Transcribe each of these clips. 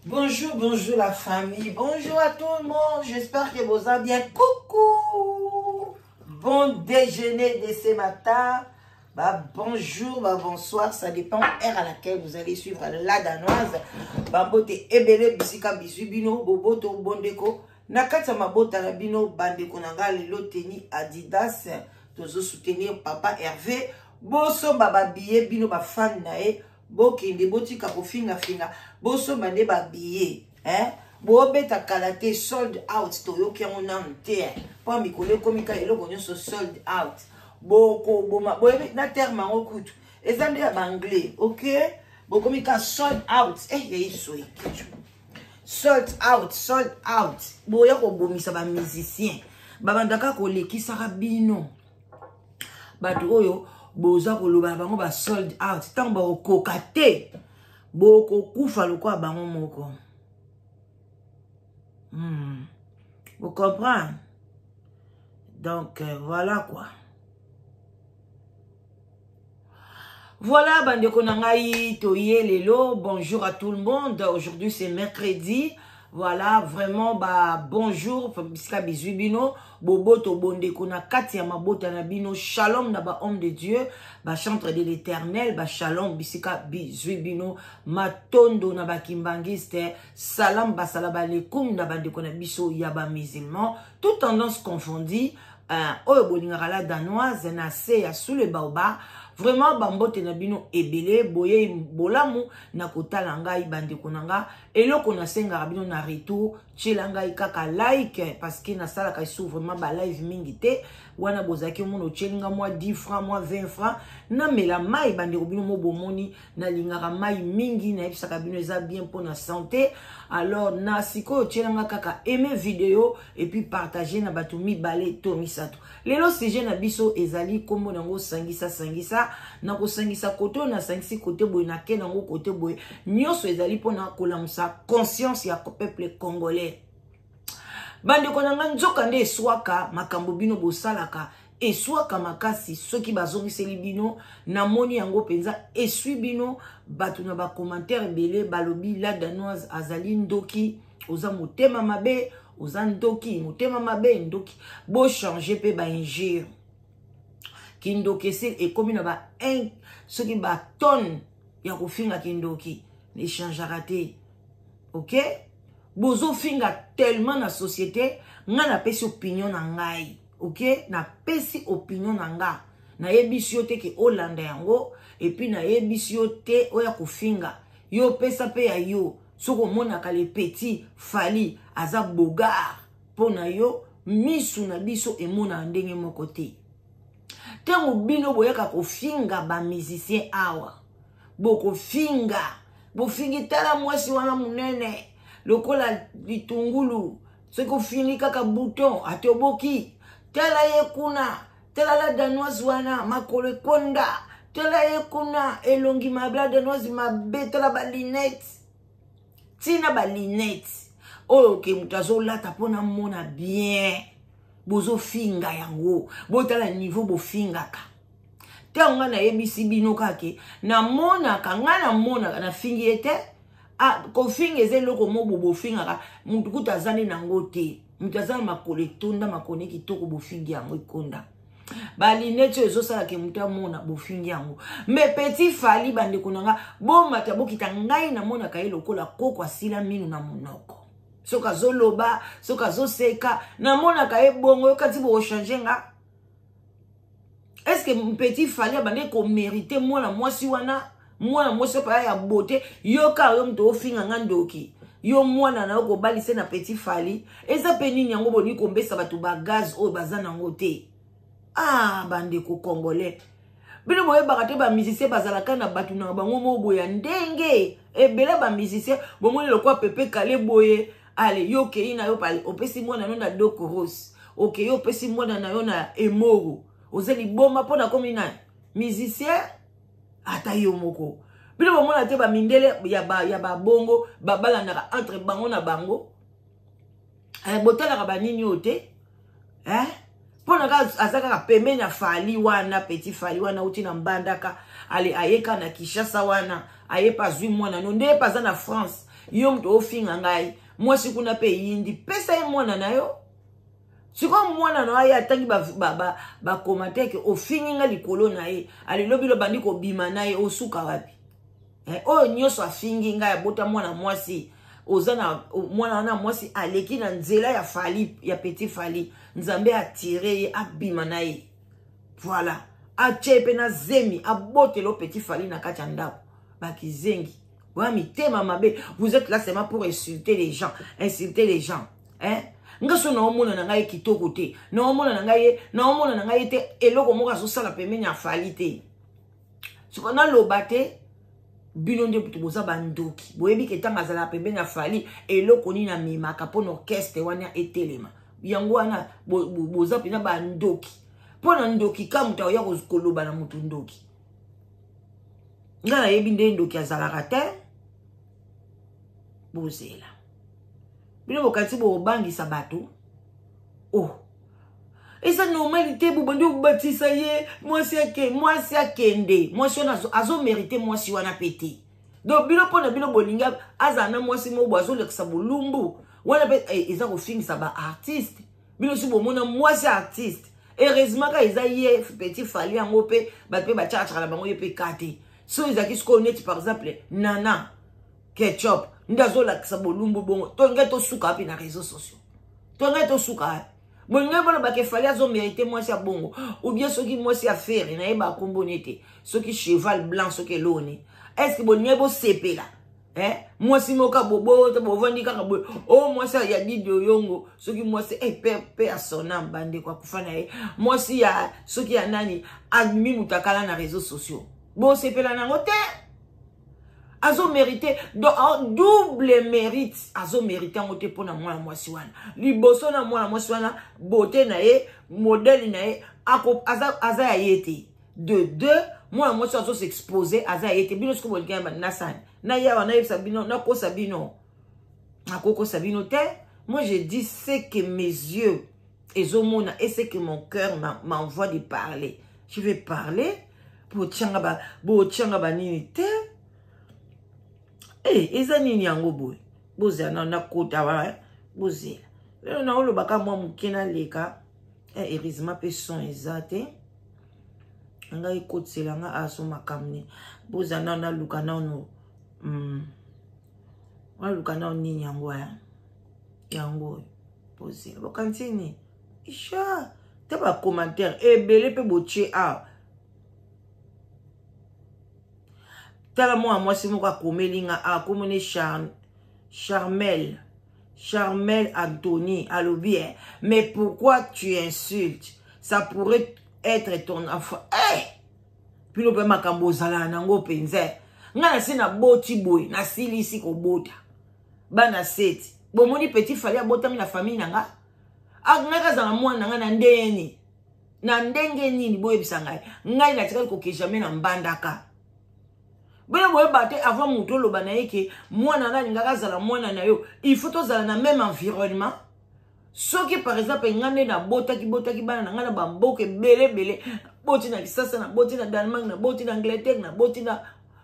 Bonjour, bonjour la famille. Bonjour à tout le monde. J'espère que vous allez bien. Coucou. Bon déjeuner de ce matin. Bah, bonjour, bah, bonsoir. Ça dépend heure à laquelle vous allez suivre la danoise. Bah, beauté ebele bisika bisu bino boboto bondeko. Na kati ya mabota na bino bandeko na nga lelo teni Adidas tozo soutenir papa Hervé. Bosomba ba billet bino ba fan na ye. Bokende botika kofingafinga bosomba nde ba billet eh? Bobeta kala te sold out toyoki yango nanu te eh? Mpo mikolo ekomi ka eloko nyonso sold out bokoboma boyebi na terme yango kutu eza nde ya baanglais ok bokomi ka sold out eh yeyiso ekecu sold out sold out boya kobomisa bamusicien babandaka kolekisaka bino bato oyo boza koloba na bango ba sold out ntango bakokoka te bokokufa lokola bango moko Vous comprenez? Donc voilà quoi. Voilà bandeko na ngai toye lelo. Bonjour à tout le monde. Aujourd'hui c'est mercredi. Voilà vraiment ba bonjour bisika bizwi bino boboto bondeko na kati ya mabota na bino shalom na ba homme de Dieu ba chantre de l'éternel ba shalom bisika bizwi bino matondo na ba kimbangiste salam basala balekum na bandeko na biso ya ba musulman toute tendance confondue oyo bolingaka la danoise na se ya sous le baobab vraiment bambote na bino ebele boye bolamu na kotala ngai bandeko na nga eloko nasengaka bino na retour tiela ngai kaka like parce que nasalaka lisusu vraiment ba live mingi te wana bozalaki omona otieli nga mwa 10 francs mwa 20 francs namela mai bandeko bino mo bomoni nalingaka mai mingi nayebisaka bino eza bien mpona santé alors na sikoyo tiela nga kaka aime video et puis partager na bato mibale to misato lelo sujet na biso ezali kombo nango sangisa sangisa na kosangisa kote oyo nasangisi kote boye nake nango kote boye nyonso ezali mpona kolamusa conscience ya peuple congolais bandeko na ngai nzoka nde eswaka makambo bino bosalaka eswaka makasi soki bazongiseli bino namoni yango mpenza eswi bino bato na bacommentaire ebele balobi la danoise azali ndoki oza motema mabe oza ndoki motema mabe ndoki bochange mpe bainjure kindoki esi ekomi na ba soki batonne ya kofinga kindoki echangeaka te ok bozofinga tellement na société ngai napesi opinion na ngai ok napesi opinion na nga nayebisi yo te ke olanda yango epuis nayebisi yo te oya kofinga yo opesa mpe ya yo soki omonaka le petit Fally aza bogar mpo na yo misu na biso emonaka ndenge moko te ntango bino boyaka kofinga bamusicien awa bokofinga bofingi tala mwasi wana monene lokola litungulu soki ofingi kaka bouton atoboki tala ye kuna tala la danoise wana makolo ekonda tala ye kuna elongi mabe la danoise mabe tala balinete ntina balinete oyo ke moto azolata mpona mona bien bozofinga yango botala niveau bofingaka ntango ngai nayebisi bino kake namonaka ngai namonaka nafingi ye te kofinga eza eloko moko bofingaka motu kutu aza nde nango te moto aza na makolo etonda makolo kitoko bofingi yango ekonda balineti oyo ezosalaka moto amona bofingi yango me petit Fally bandeko na nga bomata bokita ngai namonaka ye lokola koko asila minu na monoko soki azoloba soki azoseka namonaka ye bongo yokati bokochange nga est-ce que petit Fally abandaki komérite mwana mwasi wana mwana mwasi oyo ya beauté yoka yo moto ofinga nga ndoki yo mwana na yo kobalise na petit Fally eza mpe nini yango bolingi kombesa bato bagaz oyo baza nango te ah bandeko congolais bino boyebaka te bamusicien bazalaka na bato na bango moko boye ya ndenge ebele bamusicien bomoni lokwa pepe kale boye ale yo okei na yo pale opesi mwana no na dokoros okei opesi mwana na yo na emoro oza liboma mpo na komi nani musicien ata yo moko bino bomona te bamindele ya babongo babalandaka entre bango na bango botalaka banini oyo te mpo na kaka aza kaka pembeni ya Fally wana petit Fally wana uti na mbandaka ale ayeka na Kinshasa wana aye mpe azwi mwana no nde ye mpe aza na France. Yo moto ofinga ngai, mwasi kuna mpe eyindi, pesa ye mwana na yo. Sikoyo mwana na ye atangi bacommentaire ke ofingi nga likolo na ye, alilobi lo bandi kobima na ye, osuka wapi? Eh, oyo nyonso afingi ngai abota mwana mwasi, oza na mwana wana mwasi aleki na nzela ya Fally, ya petit Fally, Nzambe atire ye abima na ye. Voilà, atie mpe na zemi, abotela petit Fally na kati ya ndako. Bakizengi boya mitema mabe, vous êtes là seulement pour insulter les gens, insulter les gens, hein? Nga so naomona na ngai kitoko te, naomona na ngai, naomona na ngai te eloko moko azosala pembeni ya Fally te. Siko naloba te, bino nde butu boza bandoki, boyebi ke ntango azalaka pembeni ya Fally eloko nini amemaka mpo na orchestre wana etelema. Yango wana boza mpenza bandoki. Mpo na ndoki ka moto akoya koloba na moto ndoki. Nga nayebi nde ndoki azalaka te. Bozela bino bokanisi bobangisa bato. Oh, eza normal te, bobandi obatisa ye mwasi ake, mwasi akende, mwasi wana azomerite mwasi wana pe te. Donc bino mpo na bino bolingi azala na mwasi moko bo azolekisa bolumbu wana mpe eza kofingisa baartiste. Bino si bomona mwasi artiste, heureusement ka eza ye petit Fally yango mpe bato mpe batiakatiaka na bango ye mpe ka te. So ezalaki sikoyo neti par exemple Nana Ketchup nde azolakisa bolumbu bongo, to ngai tosuka wapi na réseaux sociaux? To ngai tosuka wapi? Bolingai bolobaka Fally azomérite mwasi ya bongo, ou bien soki mwasi ya Ferre nayeba akomboni ete soki cheval blanc soki eloni, est ce que bolingai bosepela? Eh, mwasi moko bobota bovandi kaka boye, o mwasi ya Didi Oyongo, soki mwasi eh, pe ya sonam bandeko akufa na ye, mwasi ya soki ya nani admi mutakala na réseaux sociaux, bosepela nango te. Azomérite donc double mérite, azomérite yango te mpona mwana mwasi wana. Liboso na mwana mwasi wana, beauté na ye, modèle na ye, aza ya ye te. De deux, mwana mwasi azo s'exposer, aza ya ye te. Bino sikoyo bolingi nasani na yawa, nayebisa bino, nakosa bino, nakokosa bino te. Moi je dis ce que mes yeux ezomona et ce que mon cœur m'envoie de parler. Je vais parler. Botianga banini te. Eza nini yango boye? Bozela na nakota wana, bozela lelo naolobaka mwa moke naleka. Heureusement mpe son eza te, ngai ekotisela nga aso makambo nini. Bozela nano naluka nano, naluka nano nini yango ya yango oyo. Bozela, bokanisi nini? Isha te bacommentaire ebele mpe botie awa. Tala mwana mwasi moko akomeli nga, akomoni Charmel Anthony, alobi eh, mais pourquoi tu insultes? Ça pourrait être ton enfant. Eh! Bino mpe makambo ozalaka nango mpenza. Nga nasi naboti boye, nasilisi kobota bana seti. Bomoni petit Fally abotami na famille na nga, ngai kazala mwana na nga na ndenge na ndenge nini? Boyebisa ngai, ngai natikali koke jamais na Mbandaka. Bino boyeba te, avant moto oloba na ye ke mwana na alingaka azala mwana na yo, il faut tozala na même environnement. Soki par exemple ngai nde nabotaki botaki bana na ngai na bamboka ebele ebele, naboti na Kisasa, naboti na Danemark, naboti na Angleterre, naboti na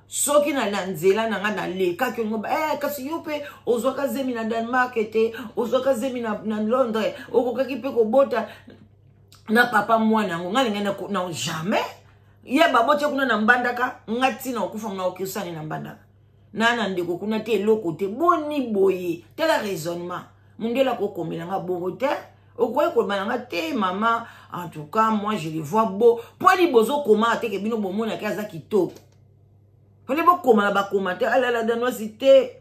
soki na nzela na ngai nalekaki ongo, kasi yo mpe ozwaka zemi na Danemark te, ozwaka zemi na Londres, okokaki mpe kobota na papa mwana yango. Ngai lingai na jamais ye baboti kuna na Mbandaka, nga ntina okufa nga okosani na Mbandaka na ndeko kuna te, eloko te. Boni boye, tala raisonnement, mondele akokomela nga bongo te, okoki koloba na nga te mama. En tout cas moi je le vois beau. Poni bozokoma te ke bino bomonaki aza kitoko, fale bokoma na bacommentaire alala danoisi te.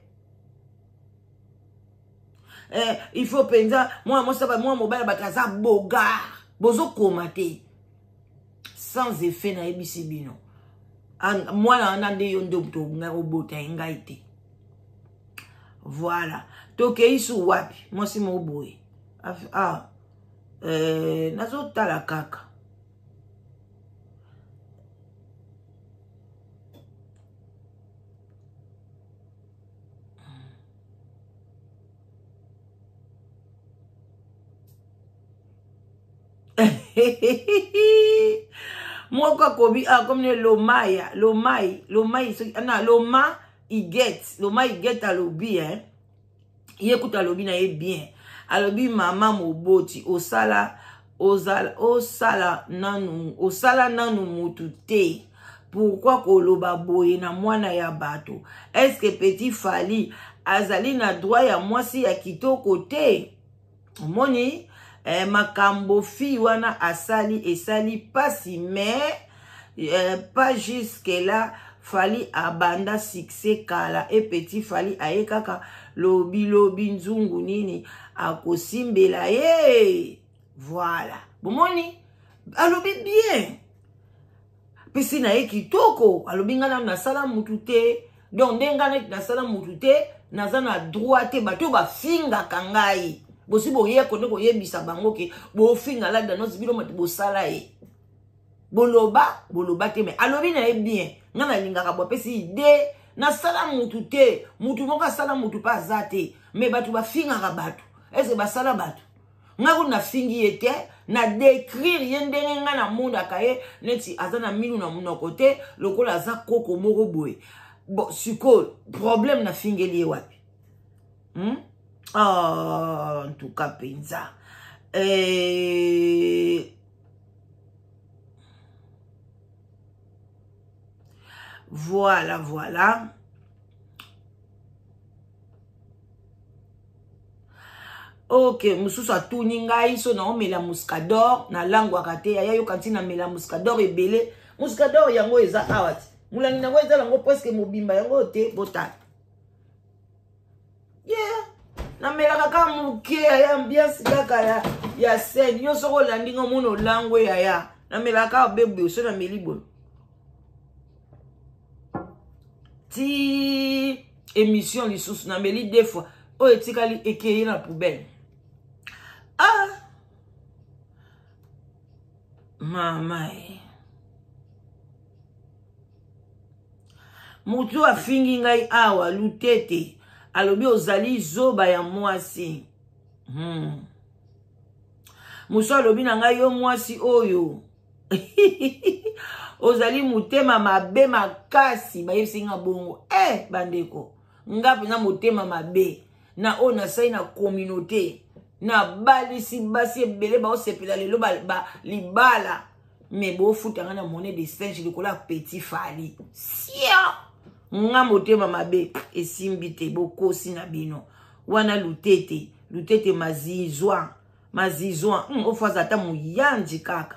Il faut mpenza mwana mwasi, mwana mobali bato aza bogar, bozokoma te sans effet. Nayebisi bino, mwana wana nde yo nde moto ngai kobota ye, ngai te. Voilà, tokei su wapi? Mwasi moko boye, nazotala kaka. Moko akomi akomi ne lomaya, lomai, lomai, soki na loma. Iget, Loma Iget alobi hein. Ye kutu alobi na ye bien. Alobi mama moboti osala ozala osala nanu osala nanu mutu te. Pourquoi koloba boye na mwana ya bato? Est-ce que petit Fally azali na droit ya mwasi ya kitoko te? Omoni eh, makambo fille wana asali esali pasi mais eh, pas jusque là. Fally abanda succès kala e petit Fally aye kaka lobi lobi nzungu nini akosimbela ye. Voilà, bomoni alobi bien, pesi na ye kitoko, alobi ngai nanu nasala mutu te, donc nde ngai neti nasala mutu te, naza na droit te. Bato bafingaka ngai bosi boye konde koyebisa bango ke bofinga la danoise, bino bato bosala ye boloba boloba te, mais alobi na ye bien. Ngai nalingaka bo apesi idée, nasala mutu te, mutu moko asala mutu mpe aza te, mais bato bafingaka bato ese basala bato. Ngai kutu nafingi ye te, na décrire ye ndenge ngai namonaka ye, neti aza na minu na monoko te, lokola aza koko moko boye. Bon, sikoyo problème nafingeli ye wapi? Oh, en tout cas mpenza voilà, voilà. Ok, mosusu atuni ngai so naomela muscador, nalangwaka te. Yaya, yoka ntina mela muscador ebele. Muscador yango eza awa ti molangi nango eza nango presque mobimba yango te, botala. Yeah, namelaka kaka moke yaya, ambiance kaka ya scène. Yo soki olandi nga omona olangwe yaya, namelaka kaka bebe so nameli boye ti émission lisusu nameli deux fois, oyo etikali ekei na poubelle. Ah mama e, motu afingi ngai awa lutete, alobi ozali zoba ya mwasi. Mosu alobi na ngai yo mwasi oyo ozali motema mabe makasi. Bayebisi nga bongo bandeko, nga mpenza motema mabe na oyo nasali na communauté, nabalisi basi ebele baosepela lelo ba libala, me bofuta nga na monnaie de singe likolo ya petit Fally. Sia nga motema mabe esimbi te, bokosi na bino wana. Lutete, lutete mazizwa mazizwa, ofaza ata moyanzi kaka.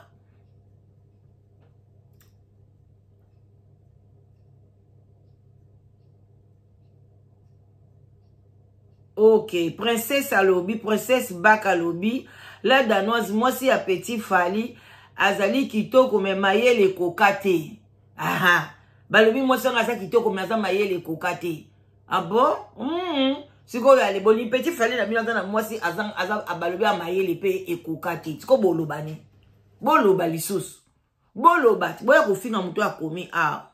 Ok, princesse alobi, princesse Bak alobi la danoise mwasi ya petit Fally azali kitoko me mayele ekoka te. Aha, balobi mwasi yango aza kitoko me aza mayele ekoka te. Ah bon? Sikoyo ale boni petit Fally na bino aza na mwasi aza, aza balobi ya mayele mpe ekoka te. Sikoyo boloba ni boloba lisusu, boloba te, boya kofinga moto akomi awa.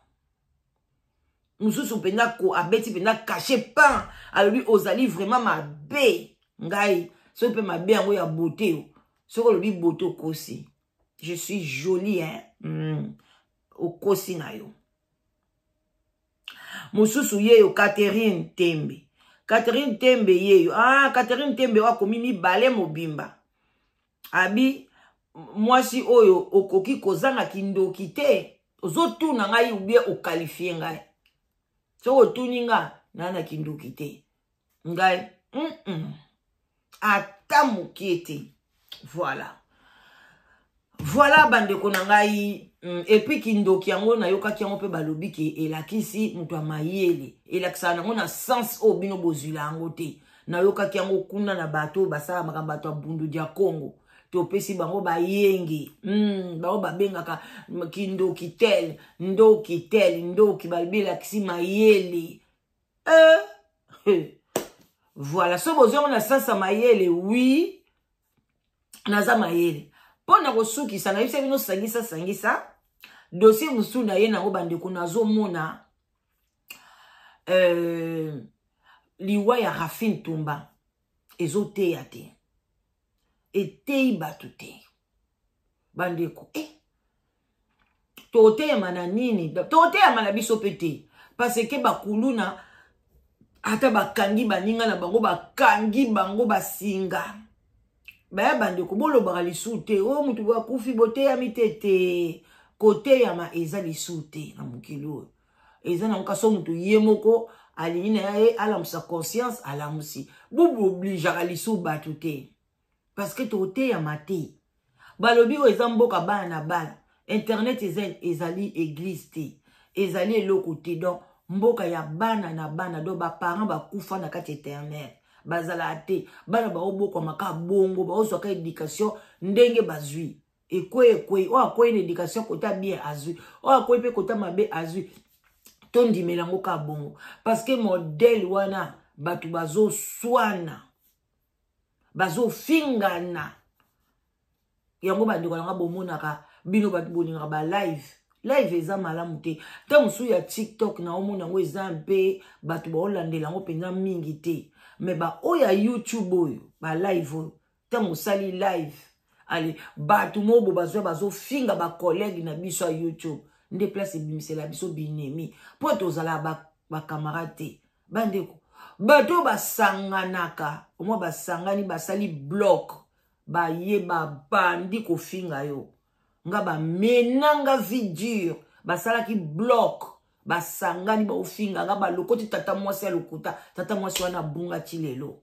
Mosusu mpenza ko abeti mpenza cache pan, alobi ozali vraiment mabe. Ngai soki mpe mabe yango ya beauté, soki olobi beauté okosi, je suis jolie hein? Okosi na yo. Mosusu yeyo Catherine Tembe, Catherine Tembe yeyo, ah Catherine Tembe oyo akomi mibale mobimba, abi mwasi oyo okoki kozanga kindoki te. Ozotuna ngai ubie okalifie ngai? Soki otuni nga, naa na kindoki te ngai, Ata mokie te. Voilà, voilà bandeko na ngai. Et puis kindoki yango nayokaki yango mpe balobi ke elakisi moto ya mayele, elakisaka nango na sens oyo bino bozwila yango te. Nayokaki yango kuna na bato oyo basala makambo, bato ya Bundu ya Congo, topesi bango bayenge, bango babengaka kindoki tel ndoki tel ndoki, balobi elakisi mayele. Voilà, so bozwi yango na sens ya mayele, oui, naza mayele. Mpo na kosukisa, nayebisa bino sangisa sangisa dossier mosusu na ye nango. Bandeko, nazomona liwa ya Rafine Tumba ezoteya te, eteyi bato te. Bandeko, toteyama na nini? Toteyama na biso mpe te, parce que bakuluna Ata bakangi baninga na bango, bakangi bango basinga. Baya bandeko, bolobaka lisusu te oyo moto akufi, boteyami te. Te, koteyama eza lisusu te na mokili oyo. Eza nango kaso moto ye moko alingi na ye alamusa conscience, alamusi. Bobobligeaka lisusu bato te, parce que toteyama te. Balobi oyo eza mboka bana na bana. Internet eza, ezali église te, ezali eloko te. Donc mboka ya bana na bana, donc baparent bakufa na kati internet bazalaka te. Bana baobokwama kaka bongo, baozwaka éducation ndenge bazwi. Ekwei, ekwei. Oyo akwei na éducation kota bien azwi, oyo akwei mpe kota mabe azwi. Tondimela yango kaka bongo, parce que modèle wana bato bazoswana, bazofingana yango. Bandeko na nga, bomonaka bino bato bolingaka balive. Live eza malamu te. Ntango mosusu ya TikTok na omona yango eza mpe bato baolandela yango mpenza mingi te, mais baoyo ya YouTube oyo, balive oyo, ntango osali live, ale bato mobo bazwa, bazofinga bacollègue na biso ya YouTube, nde place ebimisela biso binemi, mpo tozala bacamarade te. Bandeko, bato oyo basanganaka, omwa basangani, basali bloc, baye babandi kofinga yo. Nga bamenanga vie dure, basalaki bloc, basangani, baofinga nga, balokoti tata mwasi ya lokuta. Tata mwasi wana abunga ti lelo.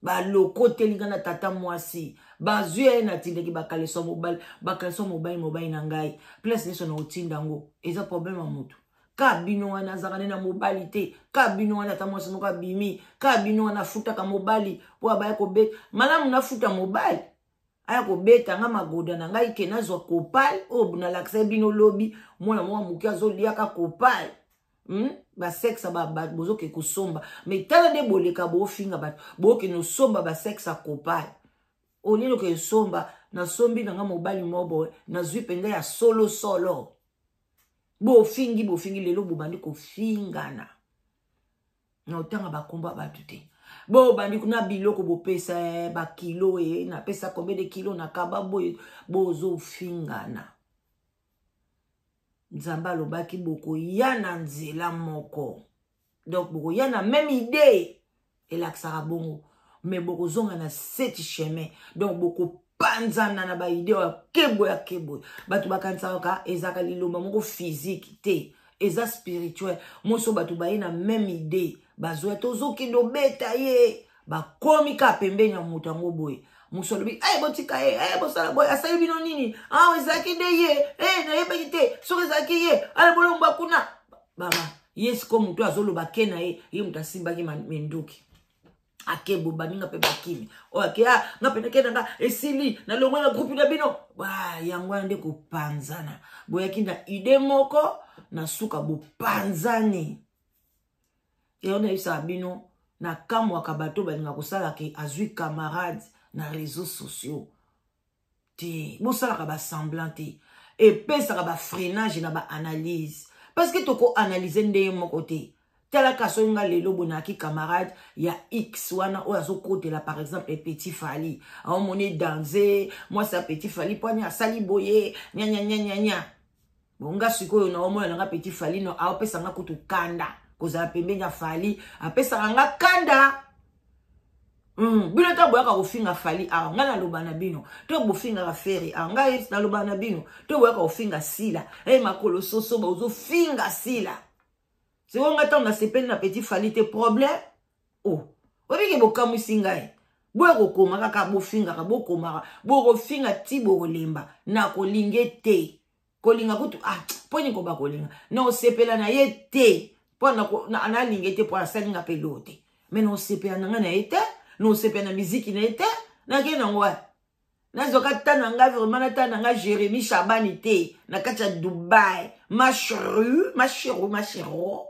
Balokoteli nga na tata mwasi, bazwi ye, natindaki bakaleso mobali, bakaleso mobali, mobali na ngai. Place nyonso na kotinda yango eza problème ya motu. Ka bino wana azalaka nde na mobali te. Ka bino wana ata mwasi moko abimi, ka bino wana afutaka mobali mpo abaya kobeta. Malamu nafuta mobali aya kobeta nga magoda na ngai ke nazwa kopal oyo nalakisa bino lobi. Mwana moko moke azoliaka kopal, Basexe bozoke kosomba, mais tala nde boleka bofinga bato, bokende osomba basexe ya kopal. Olini oke esomba, nasombi na nga mobali moko boye, nazwi mpenza ya solosolo. Bofingi, bofingi, lelo bobandi kofingana na otanga bakombo ya bato te. Bobandi na biloko bopesa bakilo e napesa combien de kilo nakaba boye, bozofingana. Nzambe alobaki bokoya na nzela moko, donc bokoya na même idée, elakisaka bongo, mais bokozonga na sept chemin. Donc bokopanzana na baidée oyo akeboye akeboye. Bato bakanisaka ezalaka lilomba moko physique te, eza spirituel. Moso bato baye na même idée, bazwa, tozokende obeta ye, bakomi kaka pembeni ya moto yango boye. Mosu alobi e botika ye, e bosala boye, asali bino nini? Ah, ezalaki nde ye e, nayebaki te soki ezalaki ye. Ale bolongwa kuna baba ye. Siko moto azoloba ke na ye, ye moto asimbaki minduki, akebo baninga mpe bakimi. Oyo ake, a nga mpe nake na nga, esili, nalongwe na groupe na bino. Yango wana nde kopanzana. Boyaki na idée moko, na suka bopanzani. Yango nayebisaka bino, nakamwaka bato balinga kosala ke azwi camarade na réseaux sociaux te. Bosalaka basemblant te, epesaka bafreinage na baanalyse, parce que tokoanalyse ndenge moko te. Talaka soki nga lelo bonaki camarade ya x wana oyo azokotela par exemple Petit Fally, aomoni danze mwasi ya Petit Fally mpo ani asali boye nyanyanyanyanya. Bon, nga sikoyo naomona nanga Petit Fally no aopesa nga kutu kanda. Kozala pembeni ya Fally apesaka nga kanda. Bino ntango boyaka kofinga Fally awa, ngai naloba na bino to bofingaka Ferre awa, ngai naloba na bino to boyaka kofinga Sila e makolo soso, bozofinga Sila. Sikoyo ngai ntango nasepeli na Petit Fally te, problème o obike. Bokamwisi ngai, boya kokoma kaka, bofingaka, bokomaka, bokofinga ti bokolemba. Na kolinge te, kolinga kutu, ah, mpo nini koba kolinga na osepela na ye te? Mpo nalinge te, mpo asalinga mpe loo te, mais na osepela na ngai na ye te, na osepela na miziki na ye te. Nakei nango wapi? Nazwaka ta na ngai vraiment, nata na ngai Jérémi Chabani te na kati ya Dubai, ma cheru, ma cheru, ma chero.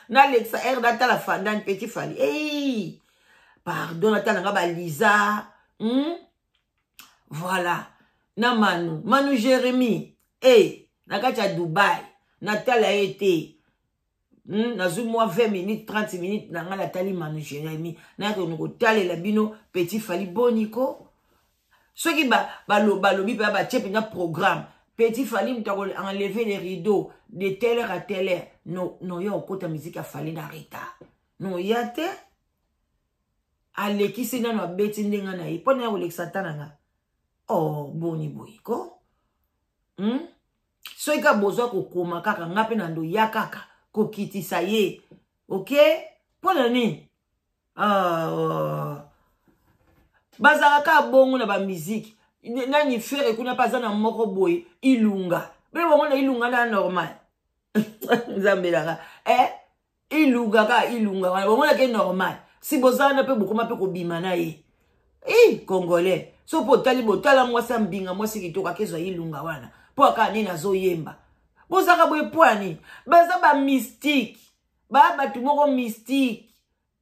Nalekisa aire, natala Fandani, Petit Fally. Ei, pardon, natala nga baliza, Voilà, na Manu, Manu Jérémi e na kati ya Dubai, natala ye te. Nazwi mwa 20 minutes, 30 minutes na ngai, natali Manu Jérémi. Nayakende kotalela bino Petit Fally boniko. Soki balobi mpe batie mpenza programme, Petit Fally moto enlever les rideaux de telle heure à telle heure, no, noya okota musique ya Fally na retard. No ya te. Alekisi nano, abeti ndenge na ye mpo na ya kolekisa ata na nga. Oh, boni boye ko? Soki kaka bozwa kokoma kaka nga mpe na ndo ya kaka kokitisa ye, ok? Mpo na nini? Bazalaka kaka bongo na bamiziki. Nani, Ferre kuna mpe aza na moko boye, Ilunga. Mpe bomona Ilunga na normal, Nzambe nanga, eh? Ilunga kaka Ilunga wana, bomonake normal. Si boza wana mpe bokoma mpe kobima na ye. I Congolais, so mpo otali, botala mwasi ya mbinga, mwasi kitoko, akezwa Ilunga wana mpo aka nini? Azoyemba. Bozalaka boye mpo ya nini? Baza bamystique, baya bato moko mystique,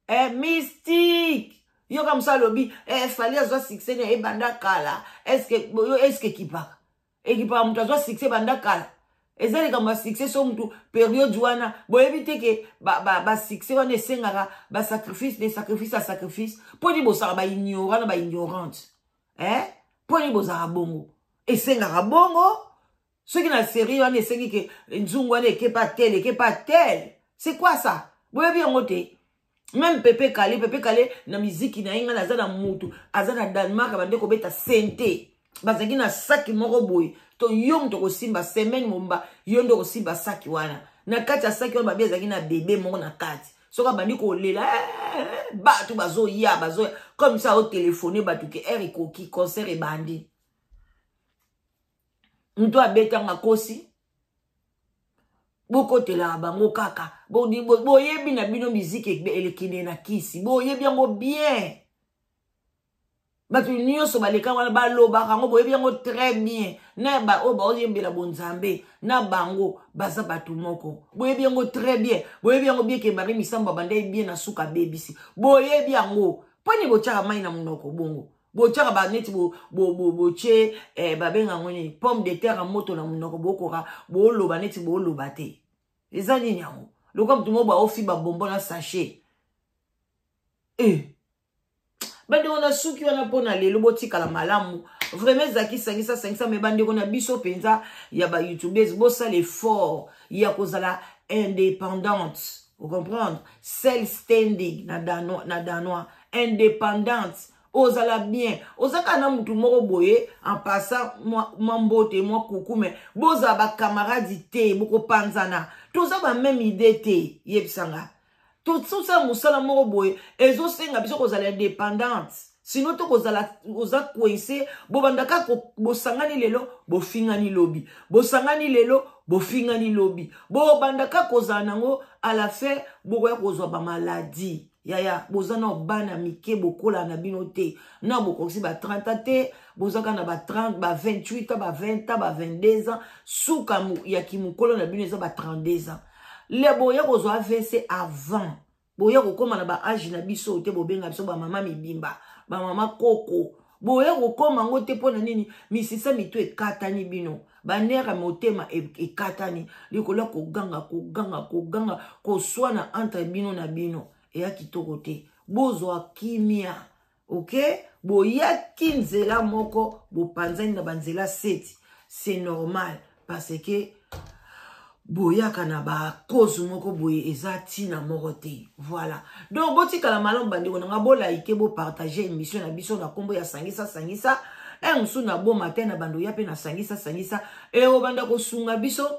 eh, mystique. Yoka mosu alobi, eh, Fally azwa succès na ebanda kala. Est-ce yo, est-ce ekipaka, ekipaka moto azwa succès banda kala? Eza likambo ya succès. So motu période wana, boyebi te ke basuccès ba wana esengaka basacrifice, de sacrifice ya sacrifice. Mpo nini bosaka baignorant na baignorante, eh? Mpo nini bozalaka bongo? Esengaka bongo. Soki na série wana esengi ke nzungu wana ekepa tel, ekepa tel, c'est quoi ça? Boyebi yango te. Même Pepe Kale, Pepe Kale na miziki na ye, ngai naza na mutu aza na Danemark, bande kobeta sente, bazalaki na saki moko boye to yo moto kosimba semaine momba, yo nde kosimba saki wana. Na kati ya saki wana, babi ezalaki na bebe moko na kati. Soki abandi kolela, eh, bato bazoya, bazoya comme ça, otelefone bato ke heure ekoki, concert ebandi. Moto abetanga kosi, bokotelaka bango kaka. Boyebi na bino miziki elekende na kisi, boyebi yango bien. Bato nyonso baleka wana balobaka yango, boyebi yango très bien. Na oyo baoyembela bonzambe na bango, baza bato moko, boyebi yango très bien. Boyebi yango bien ke Marie Misambo abandai bien, na suka abebisi. Boyebi yango. Mpo nini botiaka mai na monoko bongo? Botiaka baneti, botie, eh, babenga yango nini, pomme de terre ya moto na monoko, bokoka booloba neti booloba te. Eza nini yango? Lokola motu moko baofi babombo na sachet, eh. Bandeko, na suki wana mpo na lelo. Botikala malamu. Vraiment ezalaki sangisa sangisa. Me bandeko na biso mpenza ya bayoutubers, bosala effort ya kozala indépendante, ocomprendre? Self standing na danois, na danois, indépendante. Ozala bien, oza kaka na mutu moko boye en passant, mwa mbote, mwa kuku, me bozala bacamarade te, bokopanzana. Toza bameme idée te. Yebisanga, tosala mosala moko boye, ezosenga biso kozala indépendante, sinon tokozala oza coincé. Bobanda kaka, bosangani lelo, bofingani lobi, bosangani lelo, bofingani lobi, bobanda kaka kozala nango. À la fin bokoya kozwa bamaladi. Yaya, boza na bana mike, bokola na bino te, na bokokisi ba 30 te, boza kaka na ba 30, ba 28 ans, ba 20 ans, ba 22 ans. Suka ya kimokolo na bino eza ba 32 ans. Le boya kozwa AVC avant boya kokóma na baage na biso te. Bobenga biso bamama mibimba, bamama koko, boya kokóma yango te. Mpo na nini? Misisa mito ekatani bino, banerfs ya motema ekatani likolo ya koganga, koganga, koganga, koswana entre bino na bino. Eya kitoko te. Bozwa kimia, ok? Boyaki nzela moko, bopanzani na banzela seti, c'est normal, parce que boyaka na bacause moko boye, eza ntina moko te. Voilà, donc botikala malamu, bandeko na nga. Bolike, bopartage émission na biso na nkombo ya Sangisa Sangisa. E mosusu na boma te na bando ya mpe na Sangisa Sangisa, e obanda kosunga biso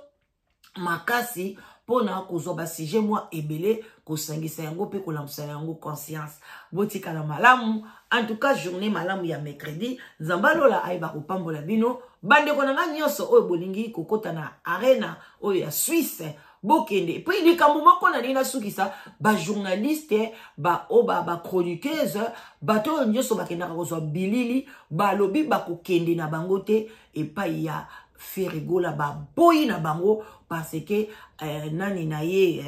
makasi mpona kozwa basujet mwa ebele, kosangisa yango mpe kolamusa yango conscience. Botikala malamu. En tout cas, journée malamu ya mercredi. Nzambe alola ayeba kopambola bino, bandeko na nga nyonso oyo bolingi kokɔta na arena oyo ya Suisse, bokende. Mpe likambo moko na ndenge nasukisa, bajournaliste, baoyo bachroniqueuse, bato oyo nyonso bakendaka kozwa bilili, balobi bakokende na bango te epai ya Ferre Gola. Baboyi na bango parce que nani na ye,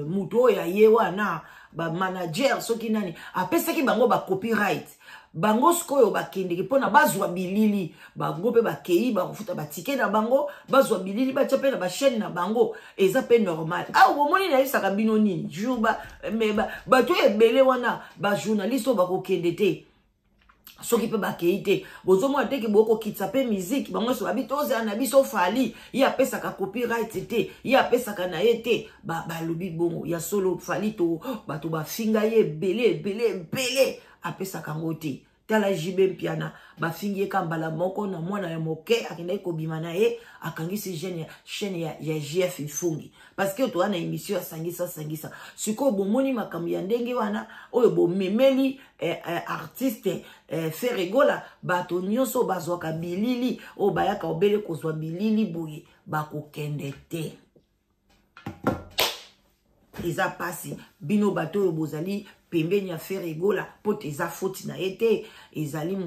moto oyo aye wana, bamanager soki nani, apesaki bango bacopyright. Bango sikoyo bakendeki mpona bazwa bilili. Bango mpe bakei, bakofuta batike na bango, bazwa bilili, batia mpe na bachaîne na bango. Eza mpe normal. Awa bomoni, nayebisaka bino nini? Jour bato oyo ebele wana, bajournaliste oyo bakokende te. Soki mpe bakei te, bozomona te ke bokokitisa mpe miziki. Bango nyonso babi tozala na biso Fally, ye apesaka copyright te, ye apesaka na ye te. Balobi bongo ya solo. Fally to bato bafinga ye ebele ebele ebele, apesaka yango te. Tala JB Mpiana, bafingi ye ka mbala moko na mwana ya moke akendaki kobima na ye, akangisi jeune ya chaîne ya JF Ifungi, parce que toza na émission ya Sangisa Sangisa. Sikoyo bomoni makambo ya ndenge wana oyo bomemeli artiste Ferre Gola. Bato nyonso bazwaka bilili oyo bayaka obele kozwa bilili boye, bakokende te. Eza mpasi. Bino bato oyo bozali pembeni ya Ferre Gola, mpo te eza faute na ye te, ezali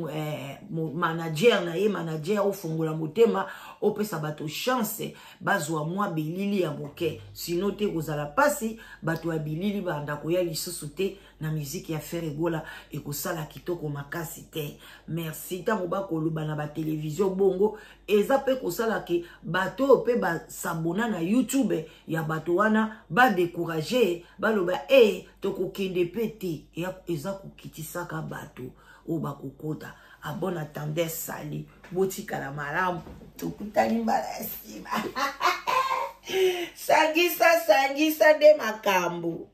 manager na ye. Manager, ofongola motema, opesa bato chance bazwa mwa bilili ya moke, sinon te kozala mpasi. Bato ya bilili banda koya lisusu te na miziki ya Ferre Gola, ekosala kitoko makasi te. Merci. Ntango bakoloba na batelevizio bongo, eza mpe kosala ke bato oyo mpe basabona na YouTube ya bato wana badécourage, baloba e tokokende mpe te. Eza kokitisaka bato oyo bakokota. À bon entendeur, salut. Botikala malamu, tokutani mbala ya nsima. Sangisa sangisa nde makambo.